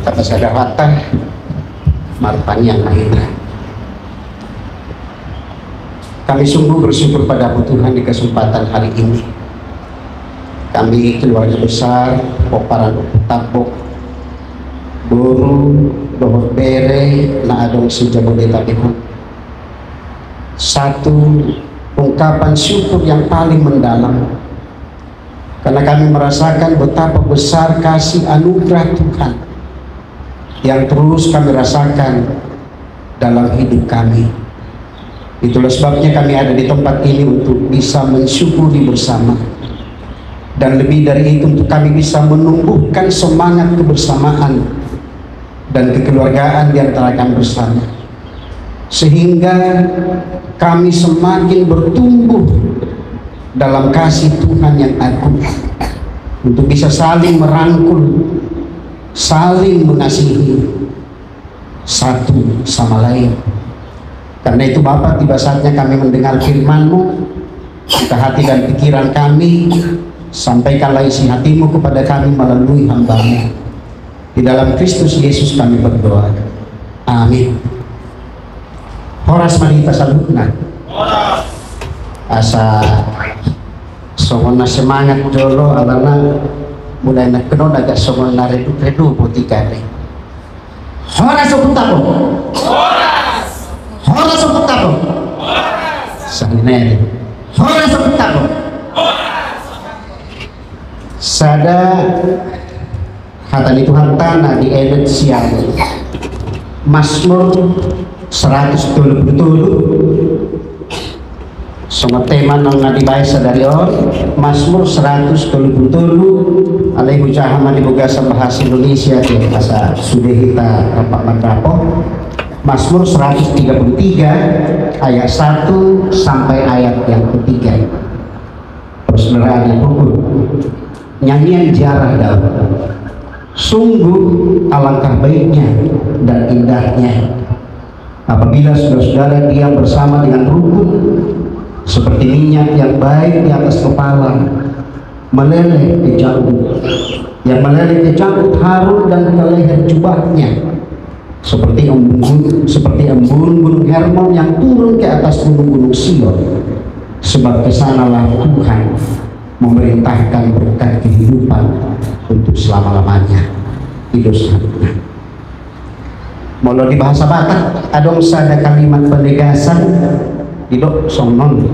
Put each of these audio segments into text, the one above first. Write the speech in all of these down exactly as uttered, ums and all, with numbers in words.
Tapasada hata, martangiang ma hita. Kami sungguh bersyukur pada-Mu Tuhan di kesempatan hari ini. Kami keluarga besar Pomparan Ompu Tambok, boru dohot bere na adong se-Jabodetabek on. Satu ungkapan syukur yang paling mendalam karena kami merasakan betapa besar kasih anugerah Tuhan yang terus kami rasakan dalam hidup kami. Itulah sebabnya kami ada di tempat ini untuk bisa mensyukuri bersama. Dan lebih dari itu untuk kami bisa menumbuhkan semangat kebersamaan dan kekeluargaan di antara kami bersama. Sehingga kami semakin bertumbuh dalam kasih Tuhan yang agung. Untuk bisa saling merangkul, saling mengasihi satu sama lain. Karena itu Bapa, tiba saatnya kami mendengar firman-Mu, buka hati dan pikiran kami, sampaikanlah isi hati-Mu kepada kami melalui hamba-Mu. Di dalam Kristus Yesus kami berdoa. Amin. Horas ma di hita saluhutna. Asa songon na semangat jolo alana mulai na keno naga songon na redup-redup botika ni. Horas Ompu Tambok. Horas Ompu Tambok. Sangin. Horas Ompu Tambok. Sada hata ni Tuhanta na dienet sian Mazmur seratus tolu pulu tolu. Songon tema naung na dibaen sadari on, Mazmur seratus tolu pulu tolu, alai hujaha ma di bagasan bahasa Indonesia, asa sude hita rap mandapot. Mazmur seratus tiga puluh tiga ayat satu sampai ayat yang ketiga. Persaudaraan yang rukun. Nyanyian ziarah Daud. Sungguh alangkah baiknya dan indahnya apabila saudara-saudara diam bersama dengan rukun, seperti minyak yang baik di atas kepala, meleleh ke janggut, yang meleleh ke janggut Harun dan ke leher jubahnya, seperti embun, seperti embun Gunung Hermon yang turun ke atas gunung-gunung Sion, sebab ke sanalah Tuhan memerintahkan berkat kehidupan untuk selama-lamanya. Ido sahatna. Molo di bahasa Batak, adong sada kalimat penegasan, didok songon on.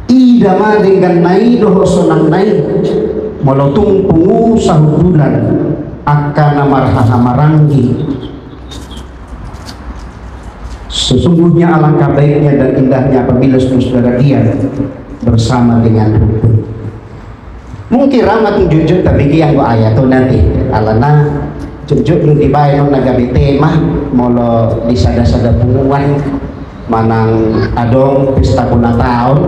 Ida ma dengganna i dohot sonangna i, molo tung pungu sahundulan, angka na marhahamaranggi. Sesungguhnya alangkah baiknya dan indahnya apabila saudara diam bersama dengan rukun. Mungkin ra ma tung jotjot tabege anggo ayat on ate, alana jotjot do dibaen on na gabe tema, molo di sada-sada punguan manang adong pesta bona taon,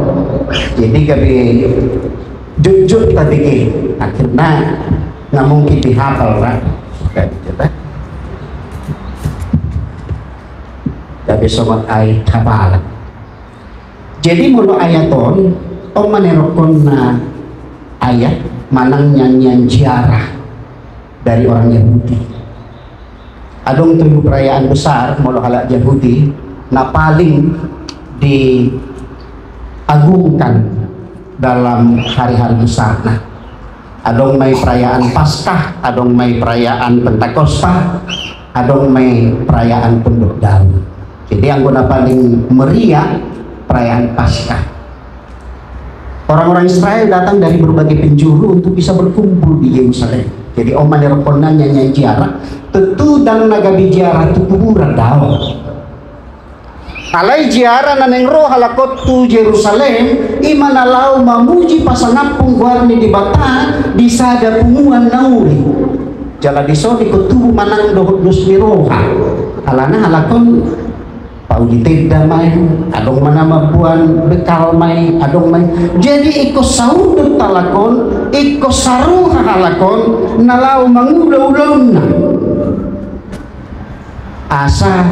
jadi gabe jotjot tabege, akhirna nga mungkin dihapal ra. Gabe songon ai hapalan. Jadi molo ayat on, on ma na nirokkonna ayat manang nyanyian ziarah dari orang Yahudi. Adong tujuh perayaan besar molo halak Yahudi na paling diagungkan dalam hari-hari besarna. Adong ma i perayaan Paskah, adong ma i perayaan Pentakosta, adong ma i perayaan Pondok Daun. Jadi anggo na paling meriah perayaan Paskah. Orang-orang Israel datang dari berbagai penjuru untuk bisa berkumpul di Yerusalem. Jadi on ma na nirokkonna nyanyian ziarah, tentu ndang na gabe ziarah tu kuburan, daong. Alai ziarah na naeng ro halak on tu Jerusalem, i ma na laho mamuji pasangaphon goar ni Debata di sada punguan na uli. Jala dison ingkon tubu manang dohot dos ni roha. Alana halak on pauli tenda ma i, adong ma na mamboan bekal ma i, adong ma i. Jadi ingkon saundut halak on, ingkon saroha halak on na laho mangula ulaonna. Asa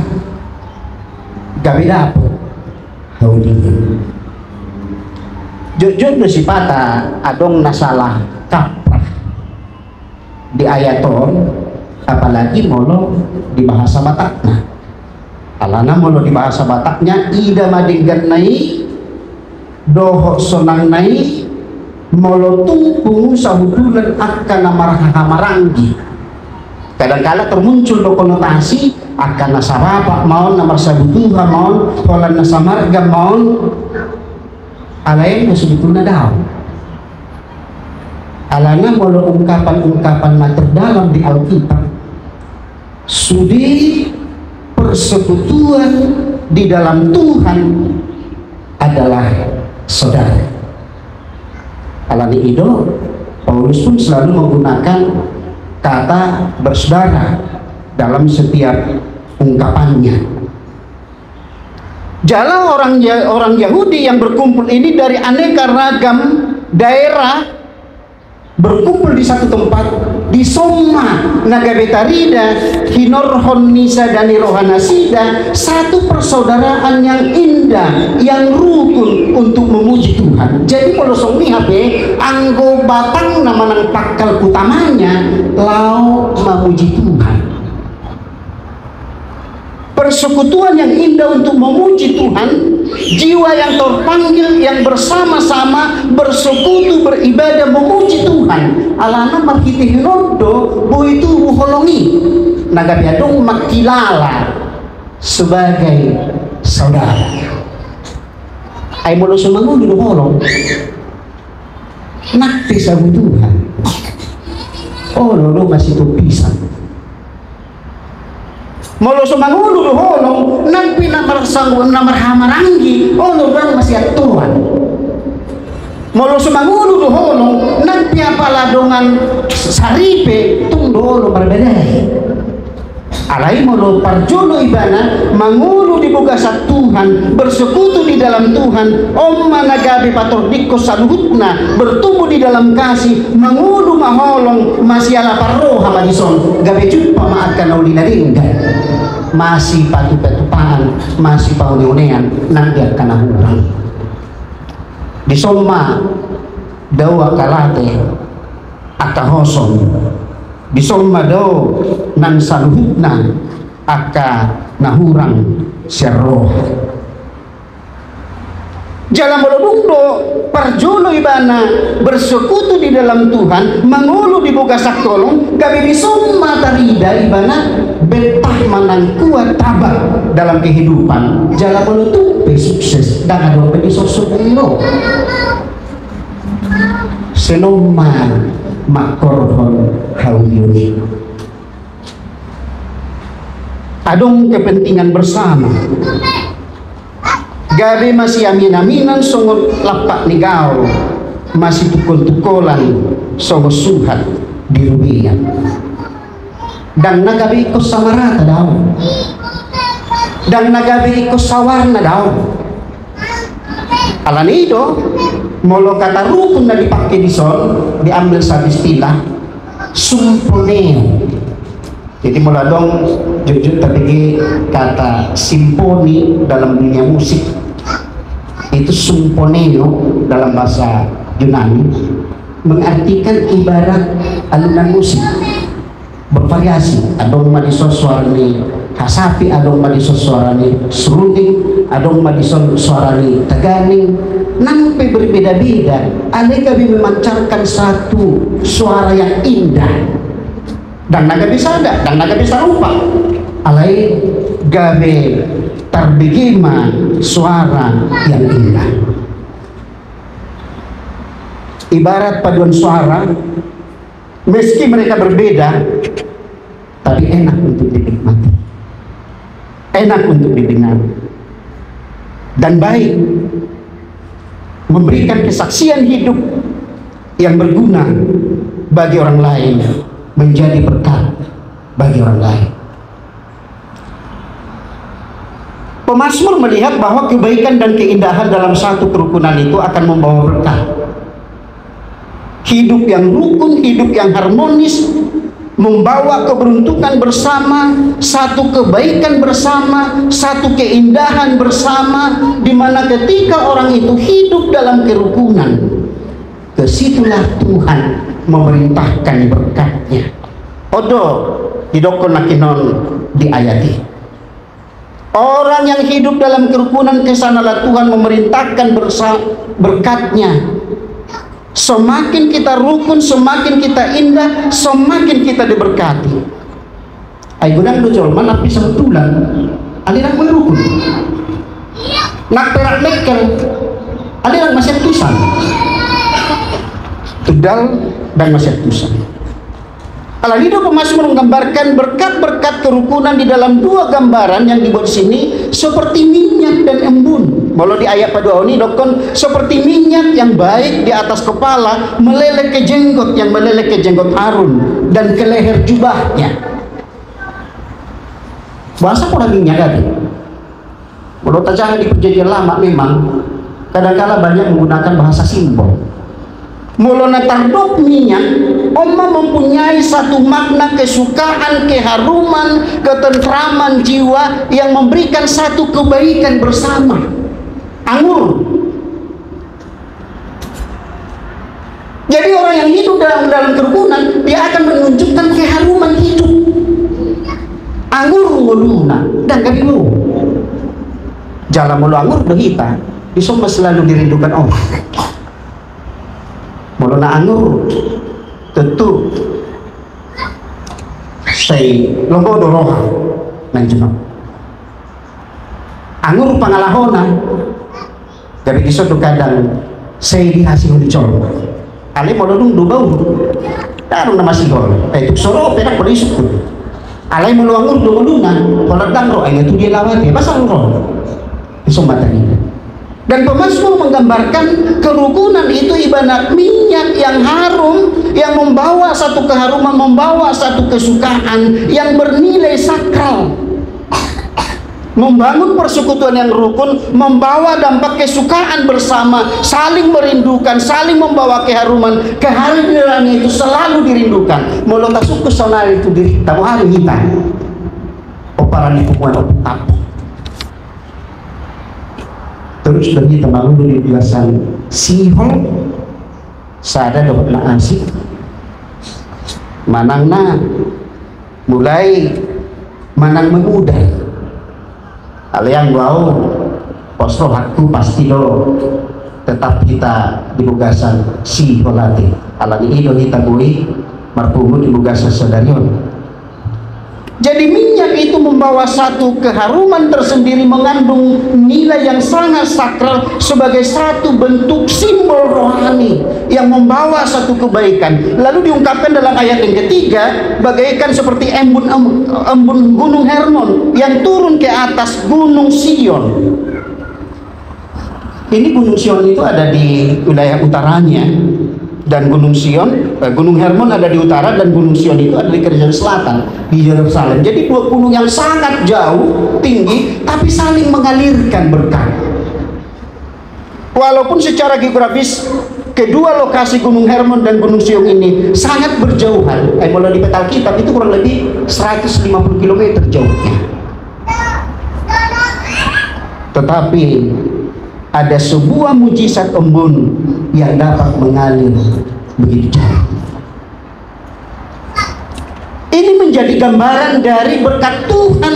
gabe dapot haulian. Jotjot do sipata adong na salah kaprah di ayat on, Apalagi molo di bahasa Batakna. Alana molo di bahasa Batakna, ida ma dengganna i dohot sonangna i, molo tung pungu sahutulan angka na marhahamaranggi. Kadangkala termuncul do konotasi angka na sabapak ma on, na marsabutuha ma on, holan na samarga ma on. Alai na sebetulna daong. Alana molo ungkapan-ungkapan na terdalam di Alkitab, sude persekutuan di dalam Tuhan adalah saudara. Alani i do, Paulus pun selalu menggunakan kata bersaudara dalam setiap ungkapannya. Jala orang Ya-, orang Yahudi yang berkumpul ini dari aneka ragam daerah berkumpul di satu tempat, dison ma na gabe tarida hinorhon ni sada ni rohanasida satu persaudaraan yang indah, yang rukun untuk memuji Tuhan. Jadi molo songon i hape, anggo batangna manang pangkal utamanya laho mamuji Tuhan. Persekutuan yang indah untuk memuji Tuhan, jiwa yang terpanggil, yang bersama-sama bersekutu, beribadah, memuji Tuhan. Alana marhitehon on do boi tubu holong i, na gabe adong mangkilala sebagai saudara. Ai molo so mangolu do holong, nang pe sabutuhan, olo do masitopisan. Molo so mangolu do holong, nang pe na marsanggu-, na marhahamaranggi, olo do masiantoan. Molo so mangolu do holong, nang pe apala dongan saripe, tung do olo marbadai. Alai molo parjolo ibana mangolu di bagasan Tuhan, bersekutu di dalam Tuhan, on ma na gabe patordikkon saluhutna, bertumbuh di dalam kasih, mangolu ma holong, masiala parroha ma dison, gabe jumpa ma angka na uli na denggan, masipatupatupaan, masipaoneonean nang di angka na hurang. Dison ma dao angka late, angka hosom, dison ma dao nang saluhutna angka na hurang sian roha. Jala molo dung do parjolo ibana bersekutu di dalam Tuhan, mangolu di bagasan holong, gabe dison ma tarida ibana, betah ma nang kuat, tabah dalam kehidupan. Jala molo tung pe sukses, ndang adong be disorsok ni roha. Songon on ma mangkorhon haulion i. Adong kepentingan bersama. Gabe masiaminaminan songon lampak ni gaol, masitungkoltungkolan songon suhat di rubean. Ndang na gabe ingkon sama rata daong. Ndang na gabe ingkon sawarna daong. Alani i do, molo kata rukun na dipake dison, diambil satu istilah, symphoneo. Jadi molo adong jujur tabege kata simfoni dalam dunia musik, itu symphoneo dalam bahasa Yunani, mengartikan ibarat alunan musik. Bervariasi, adong ma dison suara ni hasapi, adong ma dison suara ni serunding, adong ma dison suara ni taganing, nang pe berbeda-beda, alai gabe memancarkan satu suara yang indah. Ndang na gabe sada, ndang na gabe sarupa, alai gabe tarbege ma suara yang indah. Ibarat paduan suara, meski mereka berbeda, tapi enak untuk dinikmati, enak untuk didengar, dan baik, memberikan kesaksian hidup yang berguna bagi orang lain, menjadi berkat bagi orang lain. Pemazmur melihat bahwa kebaikan dan keindahan dalam satu kerukunan itu akan membawa berkat. Hidup yang rukun, hidup yang harmonis, membawa keberuntungan bersama, satu kebaikan bersama, satu keindahan bersama, di mana ketika orang itu hidup dalam kerukunan, ke situlah Tuhan memerintahkan berkat-Nya. On do, Didokkon nangkinon di ayat i. Orang yang hidup dalam kerukunan, ke sanalah Tuhan memerintahkan bersa-, berkat-Nya. Semakin kita rukun, semakin kita indah, semakin kita diberkati. Ai godang do jolma na pe sauntulan, alai ndang marrukun. Na pe rap mekkel, alai ndang masiantusan. Tegal, ndang masiantusan. Alani i do pemazmur menggambarkan berkat-berkat kerukunan di dalam dua gambaran yang dibuat sini seperti minyak dan embun. Molo di ayat paduahon i didokkon seperti minyak yang baik di atas kepala, meleleh ke jenggot, yang meleleh ke jenggot Harun dan ke leher jubahnya. Bahasa kurang minyak tadi. Molo tajaha di Perjanjian Lama memang kadangkala banyak menggunakan bahasa simbol. Molo na tardok minyak, on ma mempunyai satu makna kesukaan, keharuman, ketentraman jiwa yang memberikan satu kebaikan bersama. Anggur. Jadi orang yang hidup dalam, dalam kerukunan, dia akan menunjukkan keharuman hidup. Anggur ngoluna, ndang gabe bou. Jala molo anggur do hita, dison ma selalu dirindukan orang. Molo na anggur, tentu sai lombo do roha manjunok. Anggur pangalahona, gabe dison do kadang sai dihasilhon jolma. Alai molo dung do baul, ndang adong na masihol. Ai tung so ro pe ndang pola isungkun. Alai molo anggur do ngoluna, pola ndang ro, ai nga tu dia lawati, pasal ro. Dison ma tadi. Dan pemazmur menggambarkan kerukunan itu ibarat minyak yang harum, yang membawa satu keharuman, membawa satu kesukaan yang bernilai sakral. Membangun persekutuan yang rukun membawa dampak kesukaan bersama, saling merindukan, saling membawa keharuman. Kehadirannya itu selalu dirindukan. Molo tasungkun saonari tu diri, tabo haru hita. Pomparan ni punguan Ompung Tambok. Torus do hita mangolu di bagasan sihol, sada dohot na asing, manang na mulai manang memudar. Alai anggo au, pos rohangku pasti do tetap hita di bagasan sihol ate. Alani i do hita boi marpungu di bagasan sadari on. Jadi minyak itu membawa satu keharuman tersendiri, mengandung nilai yang sangat sakral sebagai satu bentuk simbol rohani yang membawa satu kebaikan. Lalu diungkapkan dalam ayat yang ketiga, bagaikan seperti embun, em-, embun Gunung Hermon yang turun ke atas Gunung Sion. Ini Gunung Sion itu ada di wilayah utaranya, dan Gunung Sion, eh, Gunung Hermon ada di utara, dan Gunung Sion itu ada di kerajaan selatan, di Yerusalem. Jadi dua gunung yang sangat jauh, tinggi, tapi saling mengalirkan berkat. Walaupun secara geografis kedua lokasi Gunung Hermon dan Gunung Sion ini sangat berjauhan, eh, molo di peta Alkitab itu kurang lebih seratus lima puluh kilometer jauhnya. Tetapi ada sebuah mujizat embun yang dapat mengalir begitu jauh. Ini menjadi gambaran dari berkat Tuhan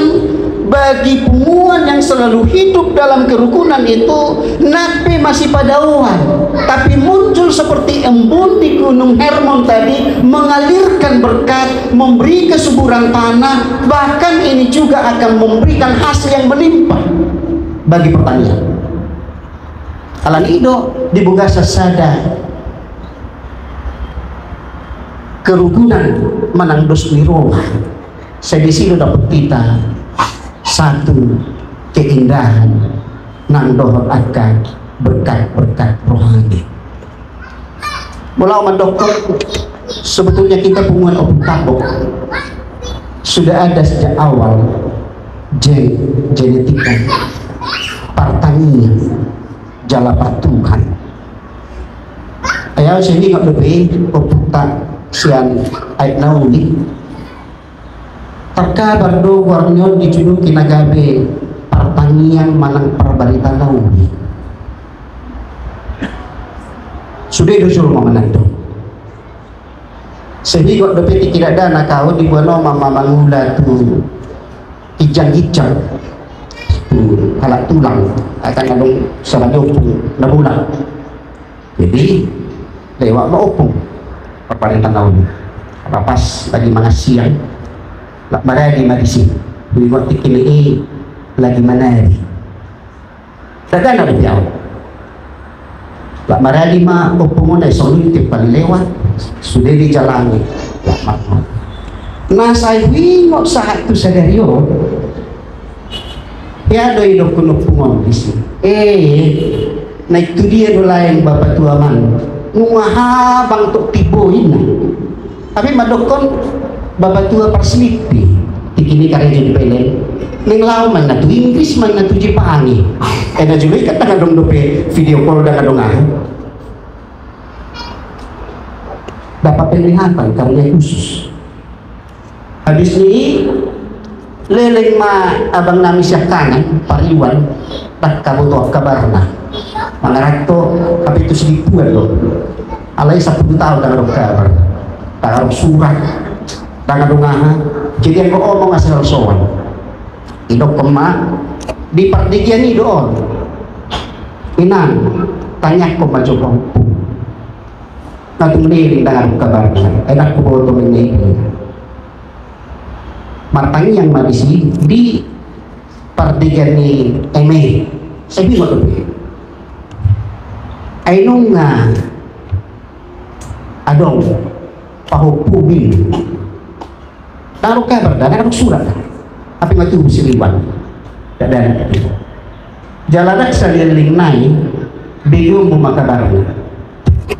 bagi punguan yang selalu hidup dalam kerukunan itu, nang pe masipadaoan, tapi muncul seperti embun di Gunung Hermon tadi, mengalirkan berkat, memberi kesuburan tanah, bahkan ini juga akan memberikan hasil yang melimpah bagi pertanian. Alani i do di bagasan sada kerukunan manang dos ni roha, sai disi do dapot hita satu keindahan nang dohot angka berkat-berkat rohani. Molo au mandok, sebetulnya kita punguan Ompung Tambok sudah ada sejak awal gen-, genetika, partangiang jala partuhan. Ai au sai diingot dope ompunta sian aek na uli. Tarkabar do goarna on dijuluki na gabe partangiang manang parbarita na uli. Sude do jolma manang do. Sehigot dope tingki dakdanak au, diboan on ma mangula tu ginjang-ginjang, tu halak tulang, angka na adong sabagian ompung na bolak. Jadi lewat ma ompung, parparentahon na uli. Pas lagi mangan siang, lak maradi ma disi. Sehigot tingki ni i lagi manari. Dakdanak dope au. Lak maradi ma ompung on, ai songon i tiap kali lewat, sude dijalani. Lak ma, na sai huingot sahat tu sadari on, hea do idokkon ompung on disi. Eh, na i tu dia do lae bapa tua man? Nunga habang tok timbo, inna. Hape mandokkon bapa tua parselingkuh, tingki ni karejo di P L N. Naeng laho ma inna tu Inggris, ma inna tu Jepang i. Eh, na jolo i kan ndang adong dope video call, ndang adong aha. Dapat penglihatan, karunia khusus. Habis ni i, leleng ma abang nami sian kanan, Pariwan, ndang huboto kabarna. Mangaranto, hape tu Silimpuan do. Alai sampulu taon ndang adong kabar. Ndang adong surat, ndang adong aha. Jadi anggo omong asal soan. Idokkon ma, di pardigean i do on. Inang, tangiangkon ma jo pahompu. Na tung leleng ndang adong kabarna, ai ndang huboto ma inna i. Martangiang ma disi di pardigean ni eme. Sebi ma dope. Ai nunga adong pahompumi. Ndang adong kabar da, ndang adong surat da. Hape ma tubu si Riwan. Dakdanak. Jala ndang saleleng nai, begeonmu ma kabarna.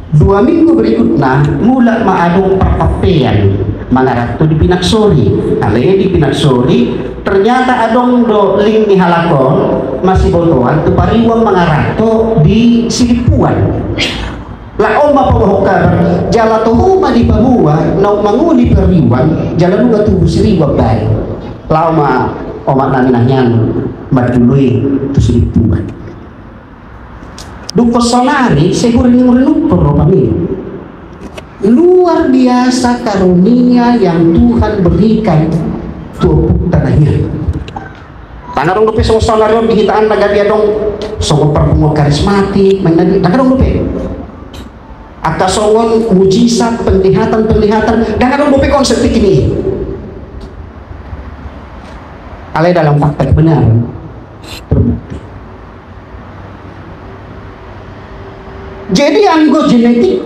Dua minggu berikutna, mulak ma adong parpampean mangaranto di Pinaksori. Alai di Pinaksori, ternyata adong do link ni halak on masibotoan tu Pariwan mangaranto di Silimpuan. Laho ma paboahon kabar, jala toho ma dipaboa naung mangoli Pariwan, jala nunga tubu si Riwan baen. Laho ma omak nami na hian mandului tu Silimpuan. Dung saonari, sai hurenung-renungkon rupani. Luar biasa karunia yang Tuhan berikan tu ompunta na hian. Ndang adong dope songon saonari on di hita an na gabe adong songon parpunguan karismatik, main nadi, ndang adong dope. Angka songon mujizat, penglihatan-penglihatan, ndang adong dope konsep tingki ni i. Alai dalam fakta kebenaran terbukti. Jadi anggo genetik,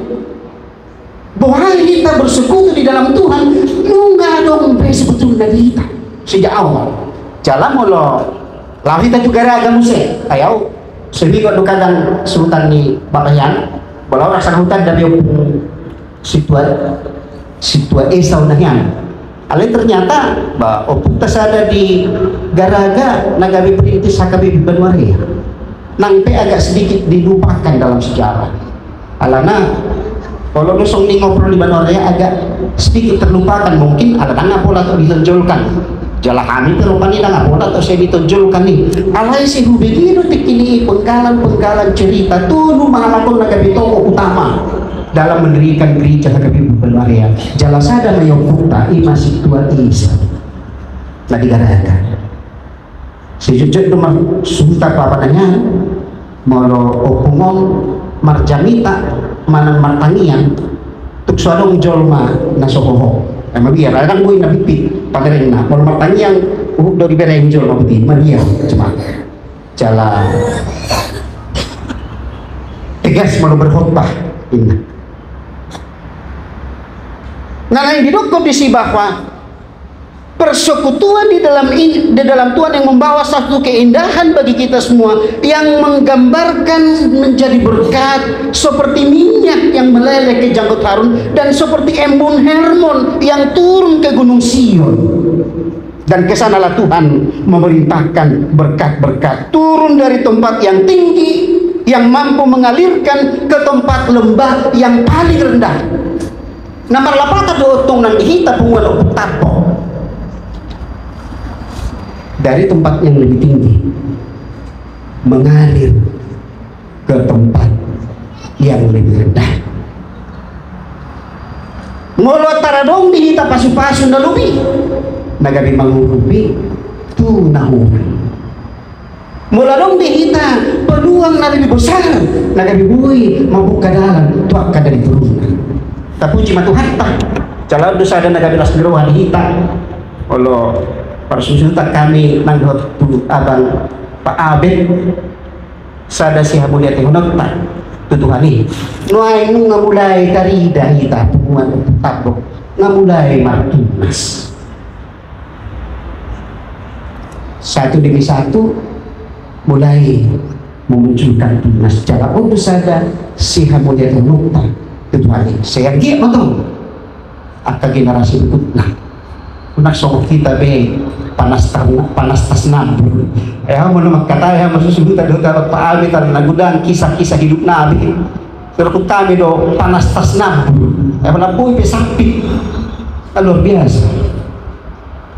boha hita bersekutu di dalam Tuhan, nunga adong be sebetulna di hita sejak awal. Jala molo laho hita tu Garaga muse, ai au, sehigot do kadang suhutan ni bapa hian, molo au rasa na huta da be ompung sintua, sintua Esau na hian. Alai ternyata, ba, ompunta sada di Garaga na gabe perintis H K B P Banuarea. Nang pe agak sedikit dilupakan dalam sejarah. Alana, molo do songon i ngobrol di Banuarea agak sedikit terlupakan, mungkin ala ndang pola tok ditonjolkan. Jala hami pe rupani ndang pola tok sai ditonjolkan i. Alai sai hubege do tingki ni i penggalan-penggalan cerita, tolu ma halak on na gabe tokoh utama dalam mendirikan gereja H K B P Banuarea. Jala sada ma i ompunta, i ma sintua Esau na di Garaga. Sejujurna do mar-, suhuta bapa na hian, molo ompung on marjamita manang martangiang, tung so adong jolma na so hohom. Ai mabiar, ai ndang boi na pipit pamerengna. Molo martangiang, huhut do dibereng jolma, boti mabiar, cuma jala tegas molo berkhotbah, inna. Nah, naeng didokkon disi bahwa persekutuan di dalam in-, di dalam Tuhan yang membawa satu keindahan bagi kita semua, yang menggambarkan menjadi berkat seperti minyak yang meleleh ke janggut Harun dan seperti embun Hermon yang turun ke Gunung Sion. Dan ke sanalah Tuhan memerintahkan berkat-berkat turun dari tempat yang tinggi, yang mampu mengalirkan ke tempat lembah yang paling rendah. Na marlapatan do tong nang di hita punguan Ompu Tampo. Dari tempat yang lebih tinggi mengalir ke tempat yang lebih rendah. Molo taradong di hita pasupasu na lobi, na gabe mangurupi tu na hurang. Molo adong di hita peluang na lebih besar, na gabe boi mambuka dalan tu angka na di turunna. Tapuji ma Tuhanta. Jala do sada na gabe las ni roha di hita. Olo, parsusuta hami nang dohot tu abang Pak Abed, sada sihamauliatehononta tu Tuhan i. Nuaeng nunga mulai tarida hita punguan Tambok, nga mulai martunas. Satu demi satu mulai memunculkan tunas. Jala on do sada sihamauliatehononta tu Tuhan i. Sai anggiat ma tong angka generasi berikutna. Unang songon hita be panas tar-, panas tas nabur. Eh, hamu na mangkatai, hamu susuhutan do ta Pak Abed, tar na godang kisah-kisah hidupna be. Terus hami do panas tas nabur. Eh, pala boi pe sampit. Kan luar biasa.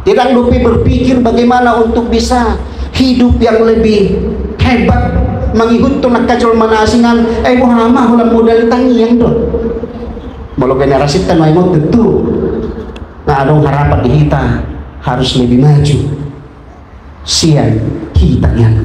Tidak lupa berpikir bagaimana untuk bisa hidup yang lebih hebat, mangihuthon angka jolma na asing an, eh, boha ma holan modal tangiang do. Molo generasinta nuaeng on tentu na adong harapan di hita harus lebih maju sian hita nian.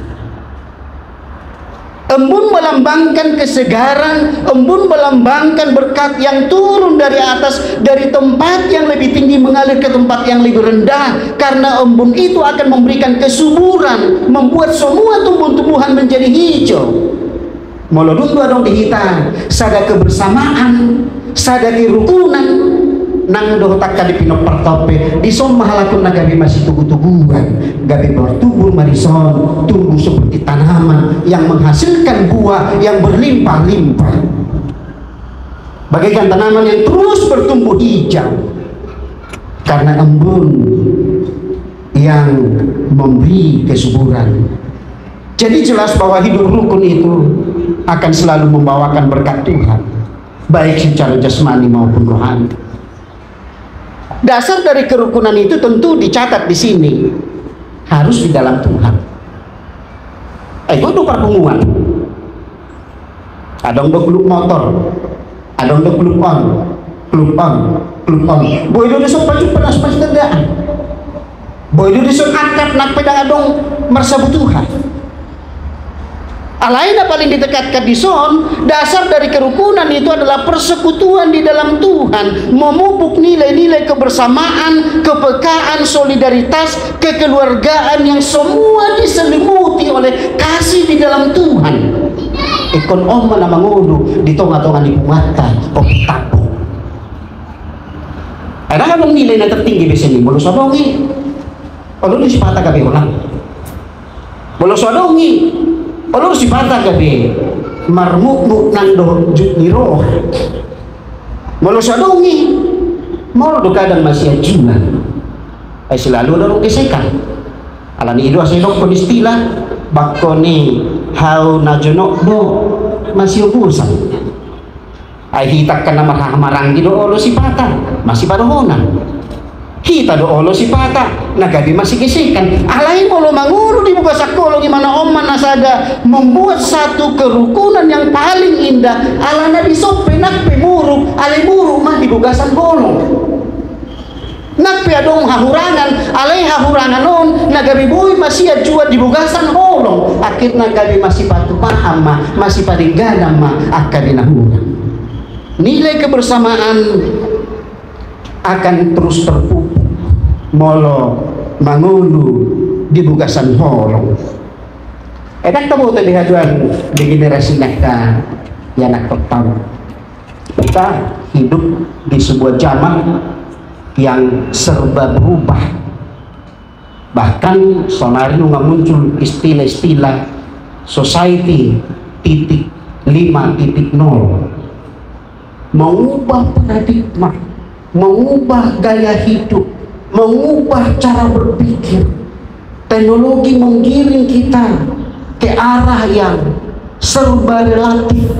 Embun melambangkan kesegaran, embun melambangkan berkat yang turun dari atas, dari tempat yang lebih tinggi mengalir ke tempat yang lebih rendah. Karena embun itu akan memberikan kesuburan, membuat semua tumbuh-tumbuhan menjadi hijau. Molo dung do adong di hita sada kebersamaan, sada kerukunan, nang dohot angka di pinomparta on pe, dison ma halak on na gabe masitugu-tuguan, gabe bertumbuh ma dison, tumbuh seperti tanaman yang menghasilkan buah yang berlimpah-limpah. Bagaikan tanaman yang terus bertumbuh hijau karena embun yang memberi kesuburan. Jadi jelas bahwa hidup rukun itu akan selalu membawakan berkat Tuhan, baik secara jasmani maupun rohani. Dasar dari kerukunan itu tentu dicatat di sini, harus di dalam Tuhan. Eh, itu parpunguan. Adong do klub motor, adong do klub on, klub on, klub on. Boi do dison pajumpang na so pajumpang daan. Boi do dison akrab nang pe ndang adong marsabutuhan. Alai na paling ditekatkan dison, dasar dari kerukunan itu adalah persekutuan di dalam Tuhan, memupuk nilai-nilai kebersamaan, kepekaan, solidaritas, kekeluargaan yang semua diselimuti oleh kasih di dalam Tuhan. Ingkon on ma na mangolu di tonga-tonga ni punguanta Ompung Tambok. Ai ndang adong nilai na tertinggi biasanya, molo so adong i, olo do sipata gabe holan. Molo so adong i, olo do sipata gabe marmukmuk nang dohot jut ni roha. Molo so adong i, maol do kadang masianjuan. Ai selalu adong gesekan. Alani i do asa didokkon istilah, bangko ni hau na jonok do masiobusan. Ai hita angka na marhahamaranggi do olo sipata, masipadohonan. Hita do olo sipata, na gabe masigesekan. Alai molo mangolu di bagasan holong, i ma na on ma na sada membuat satu kerukunan yang paling indah. Alana dison pe nang pe muruk, alai muruk ma di bagasan holong. Nang pe adong hahurangan, alai hahurangan on na gabe boi masianjuan di bagasan holong. Akhirna gabe masipatupahan ma, masipadengganan ma angka di na hurang. Nilai kebersamaan akan terus terpupuk molo mangolu di bagasan holong. Ndang taboto be haduan di generasi na angka ianakhonta on. Kita hidup di sebuah zaman yang serba berubah. Bahkan saonari nunga muncul istilah-istilah society titik lima titik nol. Mengubah paradigma, mengubah gaya hidup, mengubah cara berpikir. Teknologi menggiring kita ke arah yang serba relatif.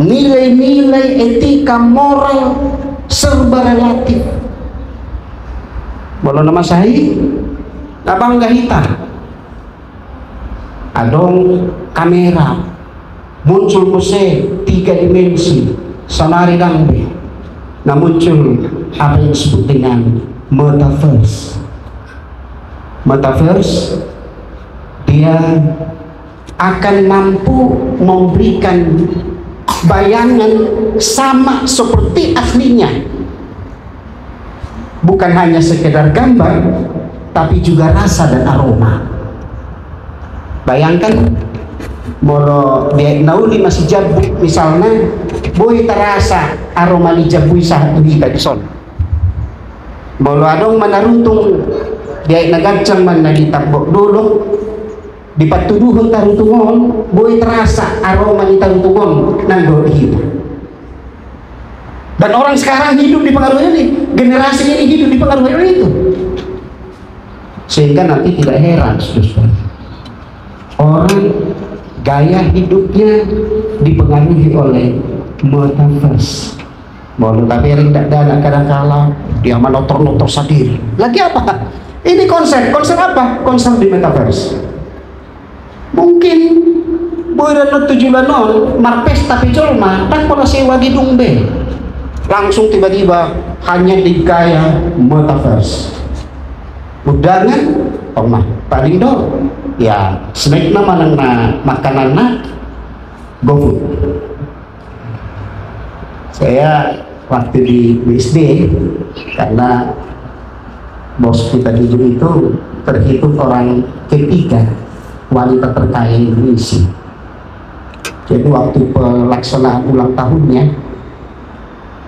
Nilai-nilai etika moral serba relatif. Molo na masa i, na bangga hita. Adong kamera, muncul muse tiga dimensi, saonari ndang be. Nah, muncul apa yang disebut dengan metaverse. Metaverse, dia akan mampu memberikan bayangan sama seperti aslinya. Bukan hanya sekedar gambar, tapi juga rasa dan aroma. Bayangkan, molo di aek na uli masijambut misalna, boi tarasa aroma ni jambu i sahat tu hita dison. Molo adong ma na rutung di aek na ganjang, manang na di tambok dolok, dipatuduhon tarutung on, boi tarasa aroma ni tarutung on nang dohot hita. Dan orang sekarang hidup dipengaruhi oleh, generasi ini hidup dipengaruhi oleh itu. Sehingga nanti tidak heran, saudara, orang gaya hidupnya dipengaruhi oleh metaverse. Molo tabereng dakdanak kadangkala dia manotor-notor sandiri. Lagi apa? Ini konser, konser apa? Konser di metaverse. Mungkin boi do on tu joloan on marpesta pe jolma, ndang pola sewa gedung be. Langsung tiba-tiba hanya di gaya metaverse. Undangan, tong ma, paling do, ya, snack na manang na makanan na, GoFood. Saya waktu di B S D, karena bos kita dulu itu terhitung orang ketiga wanita terkaya Indonesia. Jadi, waktu pelaksanaan ulang tahunnya,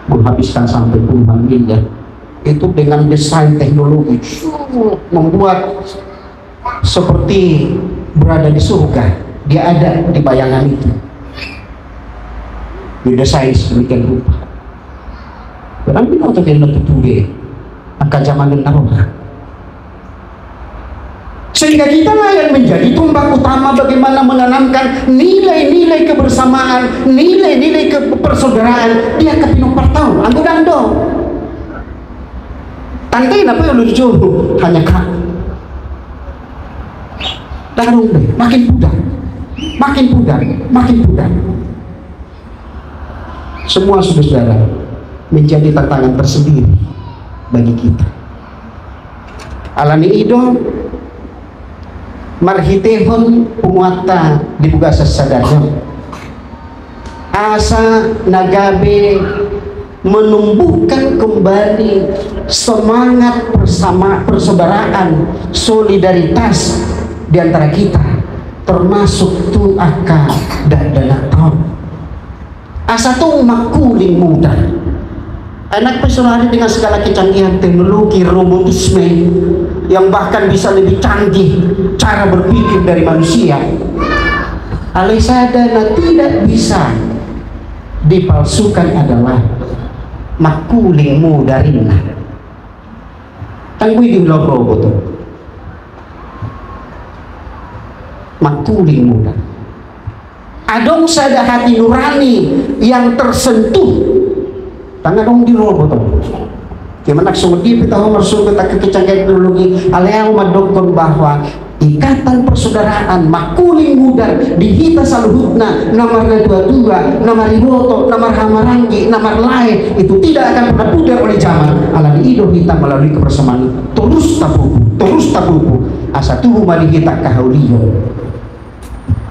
menghabiskan sampai puluhan miliar. Itu dengan desain teknologi, membuat seperti berada di surga, dia ada di bayangan itu. Didesain sedemikian rupa. Berarti otak yang tutu be, angka zaman na roha. Sehingga kitalah yang menjadi tombak utama bagaimana menanamkan nilai-nilai kebersamaan, nilai-nilai kepersaudaraan di angka pinompar taon. Anggo dang do, tangke na pe ulu jo, hanya kak. Dang adong be, makin pudar, makin pudar, makin pudar. Semua, saudara-saudara, menjadi tantangan tersendiri bagi kita. Alani i do, marhitehon punguanta di bagasan sadari on, asa na gabe menumbuhkan kembali semangat persama-, persaudaraan, solidaritas di antara kita, termasuk tu angka dakdanak taon. Asa tung mangkuling mudar. Enak pe saonari dengan segala kecanggihan teknologi, robotisme yang bahkan bisa lebih canggih cara berpikir dari manusia. Alai sada na tidak bisa dipalsukan adalah mangkuling mudar ninna. Tanggui di ulang robot tu. Mangkuling mudar. Adong sada hati nurani yang tersentuh. Dang adong di robot tu. Dia menak songon dia pe tahu marsumpah tak kecanggihan teknologi. Alai au mandokkon bahwa ikatan persaudaraan mangkuling mudar di hita saluhutna, na marnatua-tua, na mariboto, na marhahamaranggi, na marlae, itu tidak akan pernah pudar oleh zaman. Alani i do hita melalui kebersamaan terus tapupu, terus tapupu, asa tubu ma di hita angka haulion.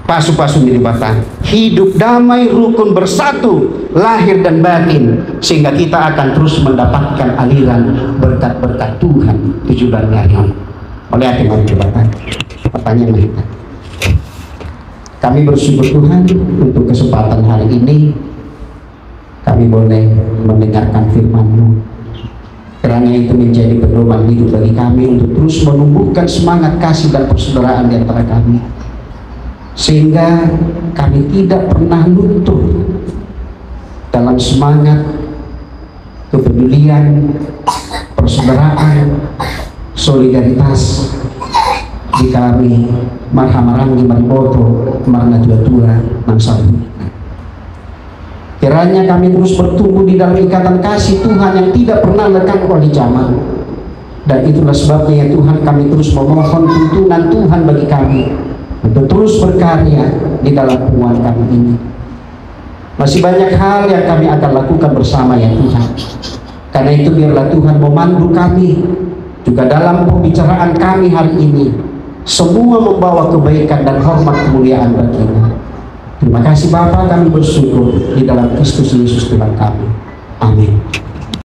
Pasu-pasu ni Debata, hidup damai, rukun, bersatu, lahir dan batin, sehingga kita akan terus mendapatkan aliran berkat-berkat Tuhan tu joloan ni ari on. Oleh hati mau coba, pertanyaan kita. Kami bersyukur Tuhan untuk kesempatan hari ini kami boleh mendengarkan firman-Mu. Kiranya itu menjadi pedoman hidup bagi kami untuk terus menumbuhkan semangat kasih dan persaudaraan di antara kami. Sehingga kami tidak pernah luntur dalam semangat kepedulian, persaudaraan, solidaritas di kami marhahamaranggi, mariboto, marnatua-tua nang saluhutna. Kiranya kami terus bertumbuh di dalam ikatan kasih Tuhan yang tidak pernah lekang oleh zaman. Dan itulah sebabnya, ya Tuhan, kami terus memohon tuntunan Tuhan bagi kami untuk terus berkarya di dalam punguan kami ini. Masih banyak hal yang kami akan lakukan bersama, ya Tuhan. Karena itu, biarlah Tuhan memandu kami juga dalam pembicaraan kami hari ini. Semua membawa kebaikan dan hormat kemuliaan bagi-Mu. Terima kasih, Bapa, kami bersyukur di dalam Kristus Yesus, Tuhan kami. Amin.